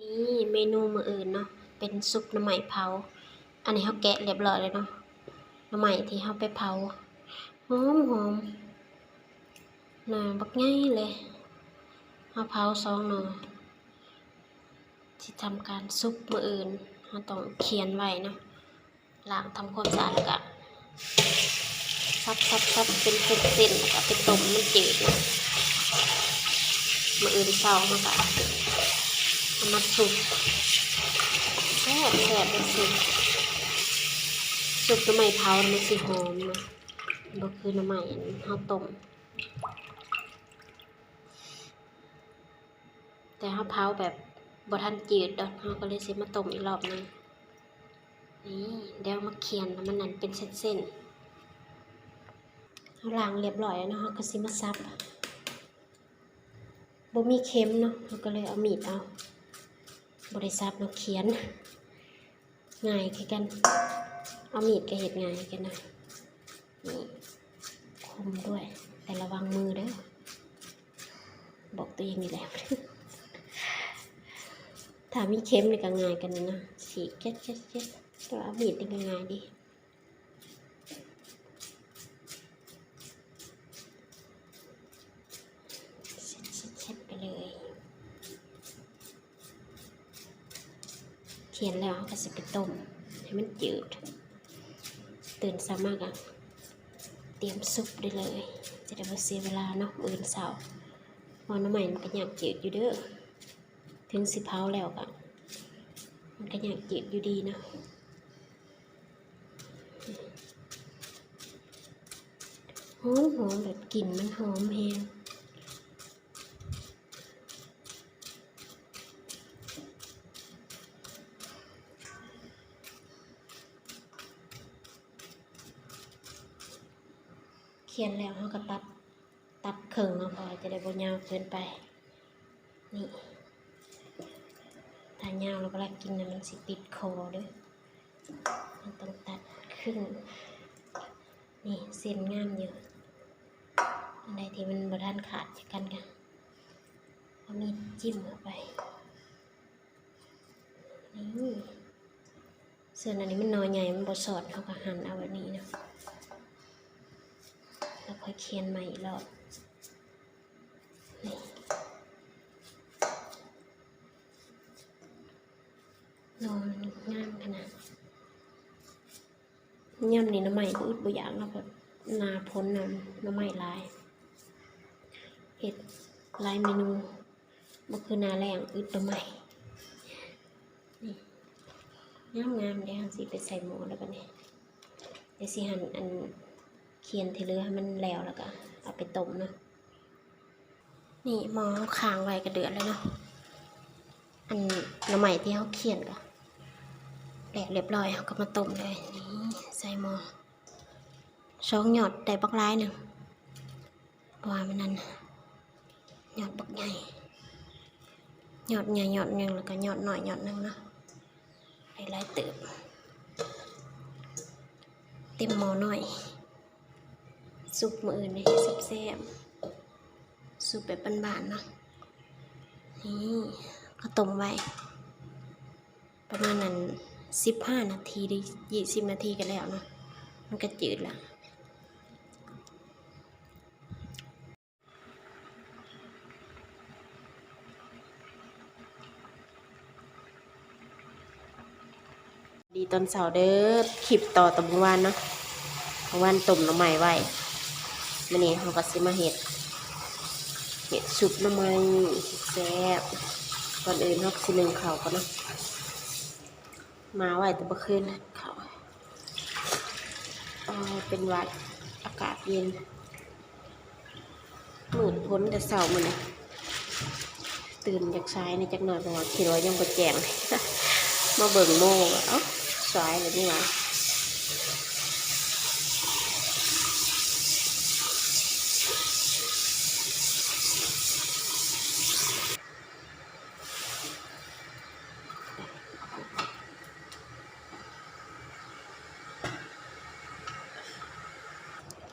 ນີ້ເມນູມື້ອື່ນເນາະ ເປັນຊຸບໜໍ່ໄມ້ເຜົາ. ອັນນີ້ເຮົາແກະລຽບຮ້ອຍແລ້ວເນາະ ໜໍ່ໄມ້ທີ່ເຮົາໄປເຜົາ ຫອມໆ ໜ່າບັກໃຫຍ່ເລີຍ. ເຮົາເຜົາສອງໜໍ່ ຊິທຳການຊຸບມື້ອື່ນ ເຮົາຕ້ອງຂຽນໄວ້ເນາະ. ລ້າງທຳຄວາມສະອາດ ແລ້ວກະສັບໆໆ ເປັນເສັ້ນໆ ແລ້ວກະໄປຕົ້ມໃຫ້ມັນຈືດເນາະ. ມື້ອື່ນເຊົ້າເຮົາກະເອົາມາຊຸບ ແຊບໆ ເລີຍຊຸບ ຊຸບໜໍ່ໄມ້ເຜົາ ມັນຊິຫອມເນາະ ບໍ່ຄືໜໍ່ໄມ້ອັນເຮົາຕົ້ມ. ແຕ່ເຮົາເຜົາແບບບໍ່ທັນຈືດດອກ ເຮົາກໍເລີຍຊິມາຕົ້ມອີກລອບໜຶ່ງ. ນີ້ ດຽວມາຂຽນໃຫ້ມັນນັ້ນເປັນເສັ້ນໆ. ເຮົາລ້າງລຽບຮ້ອຍແລ້ວເນາະ ເຮົາກໍຊິມາສັບ. ບໍ່ມີເຂັມເນາະ ເຮົາກໍເລີຍເອົາມີດເອົາ ບໍ່ໄດ້ສັບເນາະ ຂຽນ. ງ່າຍຄືກັນ ເອົາມີດກໍເຮັດງ່າຍຄືກັນນະ. ນີ້ ຄົມດ້ວຍ ແຕ່ລະວັງມືເດີ້ ບອກຕົວເອງນີ້ແຫຼະ. ຖ້າມີເຂັມນີ້ກໍງ່າຍກວ່ານີ້ນະ ສີກເຈັດໆໆ ແຕ່ວ່າເອົາມີດນີ້ກໍງ່າຍດີ. ເຊັດໆໆ ໄປເລີຍ. ຂຽນແລ້ວເຮົາກໍຊິໄປຕົ້ມໃຫ້ມັນຈືດ ຕື່ນເຊົ້າມາກໍຕຽມຊຸບໄດ້ເລີຍ ຈະໄດ້ບໍ່ເສຍເວລາເນາະ ມື້ອື່ນເຊົ້າ. ເພາະໜໍ່ໄມ້ມັນກໍຍາກຈືດຢູ່ເດີ້ ເຖິງຊິເຜົາແລ້ວກໍ ມັນກໍຍາກຈືດຢູ່ດີເນາະ. ຫອມໆ ແບບກິ່ນມັນຫອມແຮງ. ຂຽນແລ້ວເຮົາກໍຕັດ ຕັດເຄິ່ງເນາະ ເພາະວ່າຈະໄດ້ບໍ່ຍາວເກີນໄປ. ນີ້ ຖ້າຍາວແລ້ວເວລາກິນນະ ມັນຊິຕິດຄໍເດີ້ ເຮົາຕ້ອງຕັດເຄິ່ງ. ນີ້ ເສັ້ນງາມຢູ່ ອັນໃດທີ່ມັນບໍ່ທັນຂາດຈາກກັນກະເອົາມີດຈິ້ມເຂົ້າໄປ. ນີ້ ສ່ວນອັນນີ້ມັນໜໍ່ໃຫຍ່ ມັນບໍ່ສອດ ເຮົາກໍຫັນເອົາແບບນີ້ເນາະ ແລ້ວຄ່ອຍຂຽນໃໝ່ອີກລອບ. ນີ້ ໜໍ່ງາມຂະໜາດ. ຍາມນີ້ໜໍ່ໄມ້ບໍ່ອຶດບໍ່ຢາກເນາະ ແບບໜ້າຝົນນະ ໜໍ່ໄມ້ຫຼາຍ ເຮັດຫຼາຍເມນູ ບໍ່ຄືໜ້າແລ້ງອຶດໜໍ່ໄມ້. ນີ້ ງາມໆ ດຽວເຮົາຊິໄປໃສ່ໝໍ້ແລ້ວບັດນີ້ ດຽວຊິຫັນອັນຂຽນທີ່ເຫຼືອໃຫ້ມັນແລ້ວ ແລ້ວກໍເອົາໄປຕົ້ມເນາະ. ນີ້ໝໍ້ເຮົາຄ້າງໄວ້ກໍເດືອດແລ້ວເນາະ ອັນໜໍ່ໄມ້ທີ່ເຮົາຂຽນກໍແຫຼກລຽບຮ້ອຍ ເຮົາກໍມາຕົ້ມເລີຍ. ນີ້ໃສ່ໝໍ້ ສອງຍອດໄດ້ບັກຫຼາຍໜຶ່ງ ເພາະວ່າມັນນັ້ນ ຍອດບັກໃຫຍ່ ຍອດໃຫຍ່ຍອດໜຶ່ງ ແລ້ວກໍຍອດນ້ອຍຍອດໜຶ່ງເນາະ ໄດ້ຫຼາຍເຕີບ ເຕັມໝໍ້ນ້ອຍ. ຊຸບມື້ອື່ນນີ້ແຊບໆ ຊຸບແບບບ້ານໆເນາະ. ນີ້ ເຮົາຕົ້ມໄວ້ປະມານນັ້ນ ສິບຫ້ານາທີ ຫຼື ຊາວນາທີກໍແລ້ວເນາະ ມັນກໍຈືດລະ. ດີຕອນເຊົ້າເດີ້ ຄລິບຕໍ່ຕອນມື້ວານເນາະ ມື້ວານຕົ້ມໜໍ່ໄມ້ໄວ້ ມື້ນີ້ເຮົາກໍຊິມາເຮັດ ເຮັດຊຸບໜໍ່ໄມ້ແຊບໆ. ກ່ອນອື່ນເຮົາກໍຊິໜຶ້ງເຂົ້າກ່ອນເນາະ ໝ່າໄວ້ແຕ່ເມື່ອຄືນ ເຂົ້າ ໂອ້ຍ ເປັນຫວັດ ອາກາດເຢັນ. ມືດພົ້ນແຕ່ເຊົ້າມື້ນີ້ ຕື່ນຢາກສາຍແດ່ຈັກໜ້ອຍ ເພາະວ່າຄິດວ່າຍັງບໍ່ແຈ້ງ ມາເບິ່ງໂມງ ເອົ້າ ສາຍແລ້ວນີ້ຫວ່າ.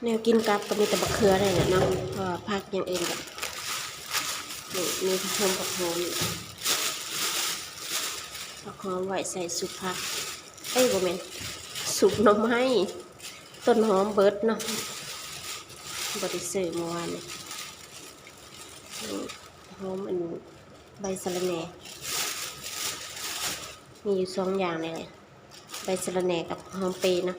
ແນວກິນກັບກໍມີແຕ່ບັກເຂືອນີ້ແຫຼະເນາະ ເພາະວ່າຜັກຢ່າງອື່ນກໍ ນີ້ ມີຜັກໂຮມ ຜັກໂຮມ ນີ້ ຜັກຫອມໄວ້ໃສ່ຊຸບຜັກ ເອີຍ ບໍ່ແມ່ນ ຊຸບໜໍ່ໄມ້. ຕົ້ນຫອມເບິດເນາະ ບໍ່ໄດ້ຊື້ມື້ວານນີ້. ຫອມອັນ ໃບສະລະແໜ່ ມີຢູ່ສອງຢ່າງນີ້ແຫຼະ ໃບສະລະແໜ່ກັບຫອມເປເນາະ.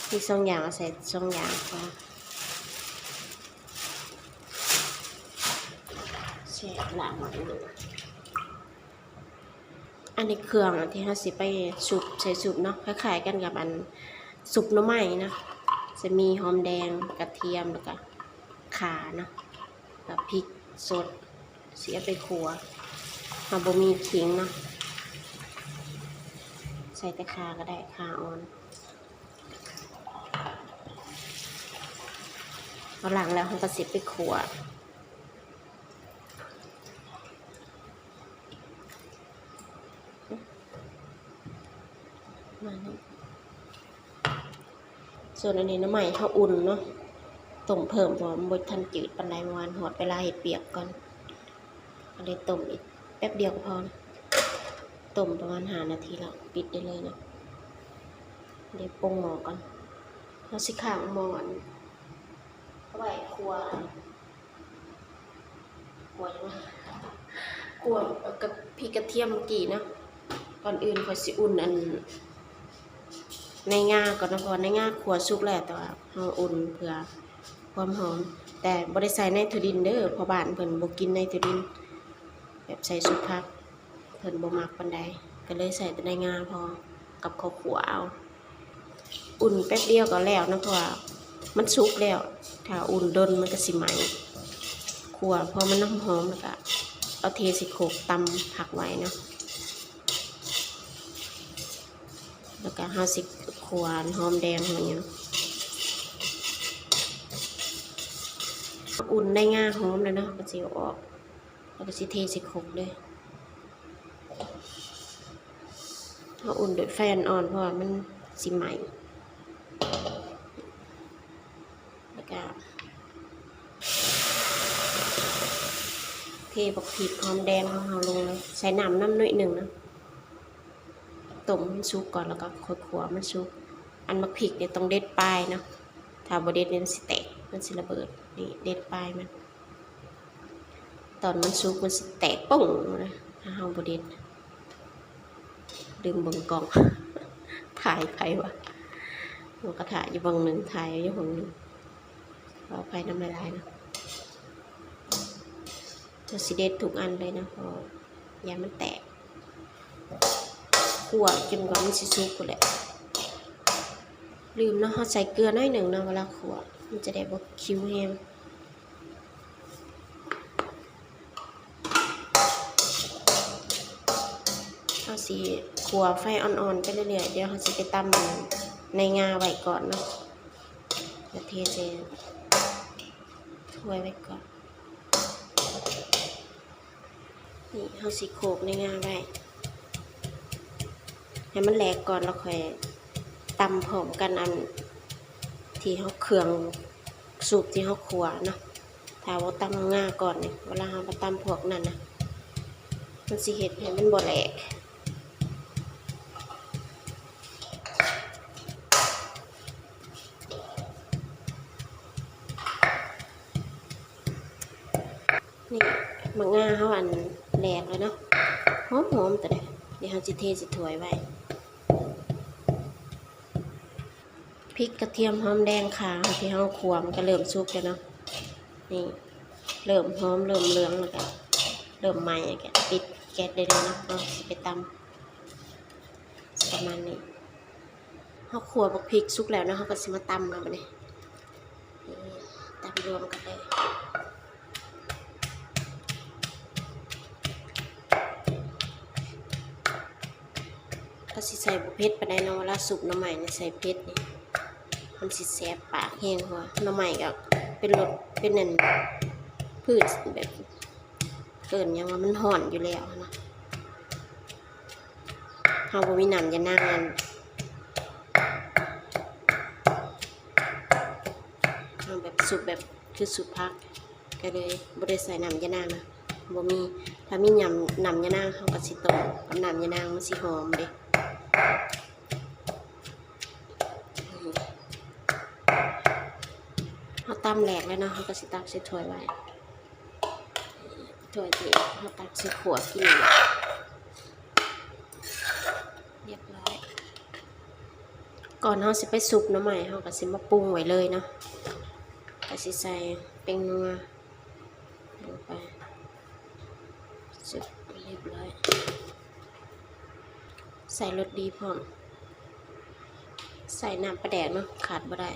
ມີສອງຢ່າງ ເອົາໃສ່ສອງຢ່າງ ເອົາ ແຊບຫຼາຍ. ອັນນີ້ເຄື່ອງທີ່ເຮົາຊິໄປຊຸບ ໃສ່ຊຸບເນາະ ຄ້າຍໆກັນກັບອັນຊຸບໜໍ່ໄມ້ເນາະ. ຈະມີຫອມແດງ, ກະທຽມ ແລ້ວກະຂ່າເນາະ ແລ້ວກະພິກສົດ ຊິເອົາໄປຂົ້ວ. ເຮົາບໍ່ມີຂີງເນາະ ໃສ່ແຕ່ຂ່າກໍໄດ້ ຂ່າອ່ອນ. ເຮົາລ້າງແລ້ວ ເຮົາກໍຊິໄປຂົ້ວ. ມານີ້ ສ່ວນອັນນີ້ໜໍ່ໄມ້ເຮົາອຸ່ນເນາະ ຕົ້ມເພີ່ມ ເພາະວ່າມັນບໍ່ທັນຈືດປານໃດ. ເມື່ອວານຮອດເວລາເຮັດວຽກກ່ອນ ກໍເລີຍຕົ້ມອີກແປັບດຽວກໍພໍ. ຕົ້ມປະມານຫ້ານາທີແລ້ວ ປິດໄດ້ເລີຍເນາະ. ດຽວປົງໝໍ້ກ່ອນ ເຮົາຊິຄ້າງໝໍ້ອັນ ເອົາໄວ້ຂົ້ວ ຂົ້ວຫຍັງ ຂົ້ວ ເອີ ກະ ພິກກະທຽມເມື່ອກີ້ເນາະ. ກ່ອນອື່ນຂ້ອຍຊິອຸ່ນອັນ ໃນງາກ່ອນເນາະ ເພາະວ່າໃນງາຂົ້ວສຸກແລ້ວ ແຕ່ວ່າເຮົາອຸ່ນເພື່ອຄວາມຫອມ. ແຕ່ບໍ່ໄດ້ໃສ່ໃນຖົ່ວດິນເດີ ພໍ່ບ້ານເພິ່ນບໍ່ກິນໃນຖົ່ວດິນ ແບບໃສ່ຊຸບຜັກ ເພິ່ນບໍ່ມັກປານໃດ ກໍເລີຍໃສ່ແຕ່ໃນງາພໍ ກັບເຂົ້າຂົ້ວເອົາ. ອຸ່ນແປັບດຽວກໍແລ້ວເນາະ ເພາະວ່າມັນສຸກແລ້ວ ຖ້າອຸ່ນດົນມັນກໍຊິໄໝ້. ຂົ້ວພໍມັນຫອມໆ ແລ້ວກໍເອົາເທໃສ່ໂຄກ ຕຳຜັກໄວ້ເນາະ. ແລ້ວກໍເຮົາຊິຂົ້ວຫອມແດງຫອມຫຍັງ ອຸ່ນໃນງາຫອມແລ້ວເນາະ ກໍຊິເອົາອອກ ແລ້ວກໍຊິເທໃສ່ໂຄກເລີຍ. ເຮົາອຸ່ນດ້ວຍໄຟອ່ອນໆ ເພາະວ່າມັນຊິໄໝ້. ແລ້ວກະເທບັກພິກຫອມແດງຂອງເຮົາລົງເລີຍ ໃສ່ນ້ຳນຳໜ້ອຍໜຶ່ງນະ ຕົ້ມໃຫ້ມັນສຸກກ່ອນ ແລ້ວກໍຄ່ອຍຂົ້ວໃຫ້ມັນສຸກ. ອັນບັກພິກນີ້ຕ້ອງເດັດປາຍເນາະ ຖ້າບໍ່ເດັດນີ້ມັນຊິແຕກ ມັນຊິລະເບີດ. ນີ້ເດັດປາຍມັນ ຕອນມັນສຸກມັນຊິແຕກໂປ້ງນະ ຖ້າເຮົາບໍ່ເດັດ. ລືມເບິ່ງກ້ອງ ຖ່າຍໃຜວະ ໝູກະທະຢູ່ເບື້ອງໜຶ່ງ ຖ່າຍຢູ່ເບື້ອງໜຶ່ງ ຂໍອະໄພນຳຫຼາຍໆເນາະ. ເຮົາຊິເດັດທຸກອັນເລີຍເນາະ ເພາະຢ້ານມັນແຕກ. ຂົ້ວຈົນກວ່າມັນຊິສຸກພຸ້ນແຫຼະ. ລືມເນາະ ເຮົາໃສ່ເກືອໜ້ອຍໜຶ່ງເນາະ ເວລາຂົ້ວ ມັນຈະໄດ້ບໍ່ຂິວແຮງ. ເຮົາຊິຂົ້ວໄຟອ່ອນໆໄປເລື້ອຍໆ ດຽວເຮົາຊິໄປຕຳໃນງາໄວ້ກ່ອນເນາະ ແລ້ວເທໃສ່ຖ້ວຍໄວ້ກ່ອນ. ນີ້ເຮົາຊິໂຂກໃນງາໄວ້ ໃຫ້ມັນແຫຼກກ່ອນ ແລ້ວຄ່ອຍຕຳພ້ອມກັນ ອັນທີ່ເຮົາ ເຄື່ອງຊຸບທີ່ເຮົາຂົ້ວເນາະ. ຖ້າບໍ່ຕຳງາກ່ອນນີ້ ເວລາເຮົາມາຕຳພວກນັ້ນນະ ມັນຊິເຮັດໃຫ້ມັນບໍ່ແຫຼກ. ນີ້ ໝາກງາເຮົາອັນແຫຼກແລ້ວເນາະ ຫອມໆ ຕອນນີ້ ດຽວເຮົາຊິເທໃສ່ຖ້ວຍໄວ້. ພິກ ກະທຽມ ຫອມແດງ ຂ່າ ທີ່ເຮົາຂົ້ວມັນກໍເລີ່ມສຸກແລ້ວເນາະ. ນີ້ ເລີ່ມຫອມ ເລີ່ມເຫຼືອງ ແລ້ວກໍເລີ່ມໄໝ້ ກໍປິດແກັສໄດ້ເລີຍເນາະ. ເຮົາຊິໄປຕຳ ປະມານນີ້. ເຮົາຂົ້ວບັກພິກສຸກແລ້ວເນາະ ເຮົາກໍຊິມາຕຳເນາະ ບັດນີ້ ນີ້ ຕຳລວມກັນເລີຍ. ກໍຊິໃສ່ບໍ່ເຜັດປານໃດເນາະ ເວລາຊຸບໜໍ່ໄມ້ນີ້ໃສ່ເຜັດນີ້ ມັນຊິແສບປາກແຮງ. ເພາະວ່າໜໍ່ໄມ້ກໍເປັນລົດ ເປັນອັນ ພືດແບບ ເອີ້ນຫຍັງວ່າ ມັນຮ້ອນຢູ່ແລ້ວນະ. ເຮົາບໍ່ມີນ້ຳຢານາງ ອັນ ເຮົາແບບຊຸບແບບ ຄືຊຸບຜັກ ກໍເລີຍບໍ່ໄດ້ໃສ່ນ້ຳຢານາງນະ. ບໍ່ມີ ຖ້າມີນ້ຳ ນ້ຳຍານາງ ເຮົາກໍຊິຕົ້ມກັບນ້ຳຍານາງ ມັນຊິຫອມເດ້. ເຮົາຕຳແຫຼກແລ້ວເນາະ ເຮົາກໍຊິຕັກໃສ່ຖ້ວຍໄວ້ ຖ້ວຍທີ່ເຮົາຕັກໃສ່ຂວດກິນ ຮຽບຮ້ອຍ. ກ່ອນເຮົາຊິໄປຊຸບໜໍ່ໄມ້ ເຮົາກໍຊິມາປຸງໄວ້ເລີຍເນາະ ກໍຊິໃສ່ແປ້ງນົວ ລົງໄປ ສຸບ ຮຽບຮ້ອຍ ໃສ່ລົດດີພ້ອມ ໃສ່ນ້ຳປາແດກເນາະ ຂາດບໍ່ໄດ້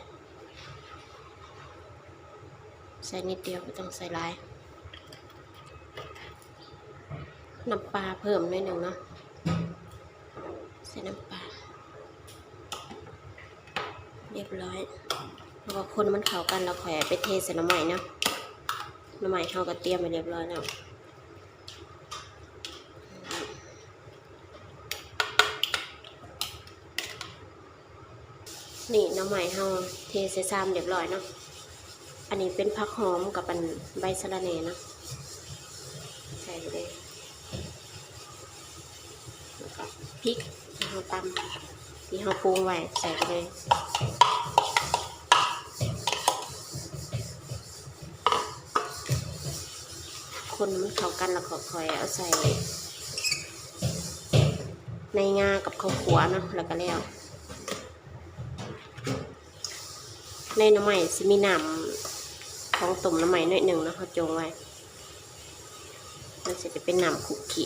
ໃສ່ນິດດຽວ ບໍ່ຕ້ອງໃສ່ຫຼາຍ ນ້ຳປາເພີ່ມໜ້ອຍໜຶ່ງເນາະ ໃສ່ນ້ຳປາ ຮຽບຮ້ອຍ ແລ້ວກໍຄົນໃຫ້ມັນເຂົ້າກັນ ແລ້ວຄ່ອຍເອົາໄປເທໃສ່ໜໍ່ໄມ້ເນາະ ໜໍ່ໄມ້ເຮົາກໍຕຽມໄວ້ຮຽບຮ້ອຍແລ້ວ ນີ້ໜໍ່ໄມ້ເຮົາເທໃສ່ຊາມຮຽບຮ້ອຍເນາະ ອັນນີ້ເປັນຜັກຫອມກັບອັນໃບສະລະແໜ່ເນາະ ໃສ່ໄປເລີຍ ແລ້ວກໍພິກທີ່ເຮົາຕຳ ທີ່ເຮົາປຸງໄວ້ໃສ່ໄປເລີຍ ຄົນໃຫ້ມັນເຂົ້າກັນ ແລ້ວກໍຄ່ອຍເອົາໃສ່ໃນງາກັບເຂົ້າຂົ້ວເນາະ ແລ້ວກໍແລ້ວ. ໃນໜໍ່ໄມ້ຊິມີນ້ຳຂອງຕົ້ມໜໍ່ໄມ້ໜ້ອຍໜຶ່ງເນາະ ເຮົາຈົ່ງໄວ້ ມັນຊິໄດ້ເປັນນ້ຳຄຸກຄິ.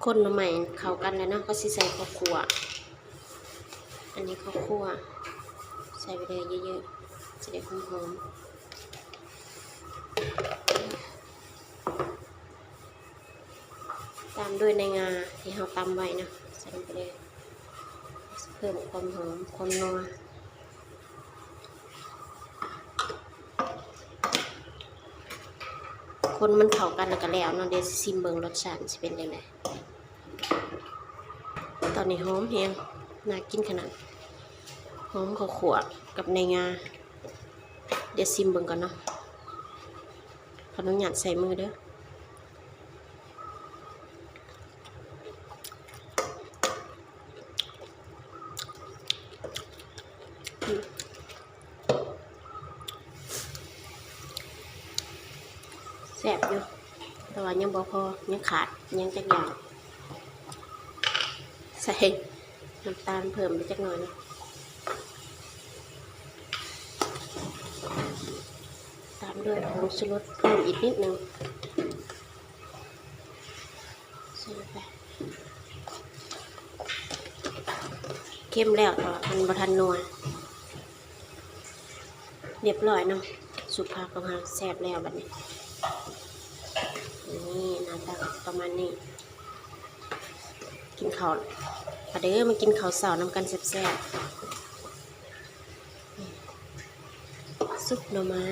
ຄົນໜໍ່ໄມ້ເຂົ້າກັນແລ້ວເນາະ ກໍຊິໃສ່ເຂົ້າຂົ້ວ ອັນນີ້ເຂົ້າຂົ້ວ ໃສ່ໄປເລີຍເຍີະໆ ຈະໄດ້ຫອມໆ ຕາມດ້ວຍໃນງາທີ່ເຮົາຕຳໄວ້ເນາະ ໃສ່ລົງໄປເລີຍ ເພີ່ມຄວາມຫອມຄວາມນົວ. ຄົນມັນເຂົ້າກັນແລ້ວກໍແລ້ວເນາະ ດຽວຊິຊິມເບິ່ງລົດຊາດຊິເປັນຈັ່ງໃດ. ຕອນນີ້ຫອມແຮງ ໜ້າກິນຂະໜາດ ຫອມເຂົ້າຂົ້ວກັບໃນງາ. ດຽວຊິມເບິ່ງກ່ອນເນາະ ຂໍອະນຸຍາດໃສ່ມືເດີ້. ແຊບຢູ່ ແຕ່ວ່າຍັງບໍ່ພໍ ຍັງຂາດຫຍັງຈັກຢ່າງ ໃສ່ນ້ຳຕານເພີ່ມໄປຈັກໜ້ອຍເນາະ ຕາມດ້ວຍຜົງຊູລົດເພີ່ມອີກນິດໜຶ່ງ. ໃສ່ລົງໄປ ເຄັມແລ້ວ ເພາະວ່າມັນບໍ່ທັນນົວ. ຮຽບຮ້ອຍເນາະ ຊຸບຜັກຂອງເຮົາແຊບແລ້ວບັດນີ້. ນີ້ໜ້າຕາປະມານນີ້ ກິນເຂົ້າ ມາເດີ້ ມາກິນເຂົ້າເຊົ້ານຳກັນແຊບໆ. ຊຸບໜໍ່ໄມ້